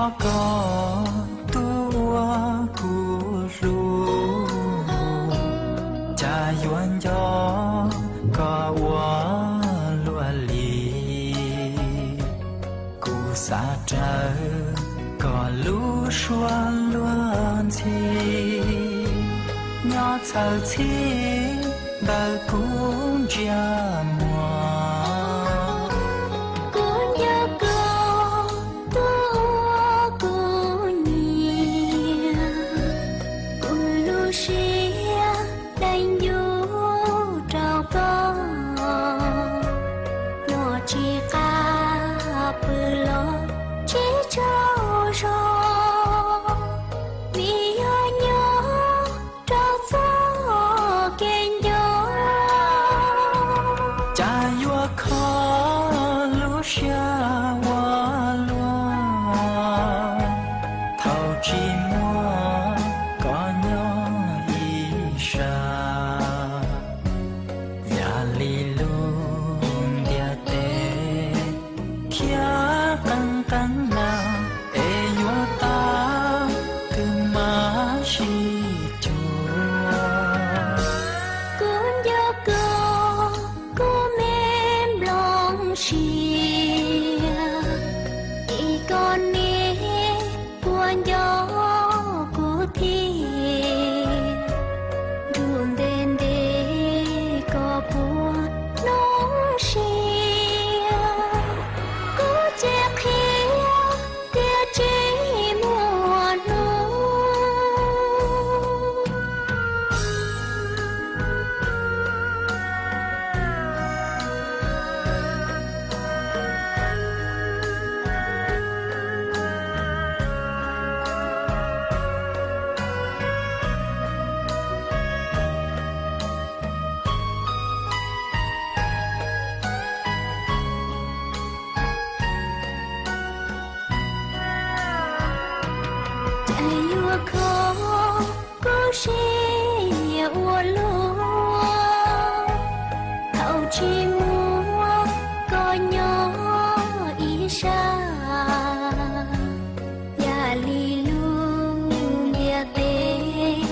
Koj tus uas kuv hlub, cas yuav nco koj ua luaj li. Kuv xav raws koj lub suab luag ntxhi, nyob txhawj txhij ntawm kuv ntsej muag. Kuv nco koj tus uas kuv nyiam, kuv lub siab lees yus rau koj. Nyob tsis qab pw los tsis tsaug zog, vim yog nyob rau txoj kev nco. Cas yuav kho lub siab ua luaj, thaum tsis muaj koj nyob ib sab. Yam li lub ntiaj teb khiav qee qee na, es yuav tau twg mam sib cuag. Kuv nco koj, kuv me nplooj siab, es koj niam puas nco kuv thiab? Ntuj ntev ntev koj puas hnov siab? Kuv ces qhia tias tsis muaj hnub. Cas yuav kho kuv siab ua luaj, thaum tsis muaj koj nyob ib sab. Yam li lub ntiaj teb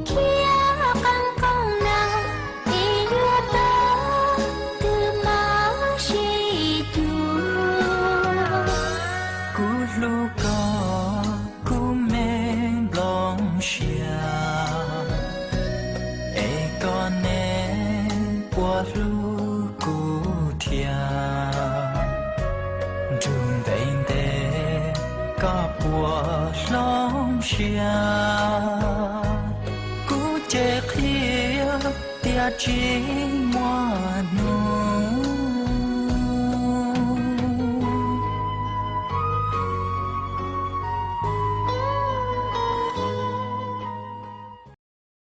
khiav qee qee na, es yuav tau twg mam sib cuag. Kuv hlub koj, kuv me nplooj siab, es koj niam puas hlub kuv thiab? Ntuj ntev ntev koj puas hnov siab? Kuv ces qhia tias tsis muaj hnub.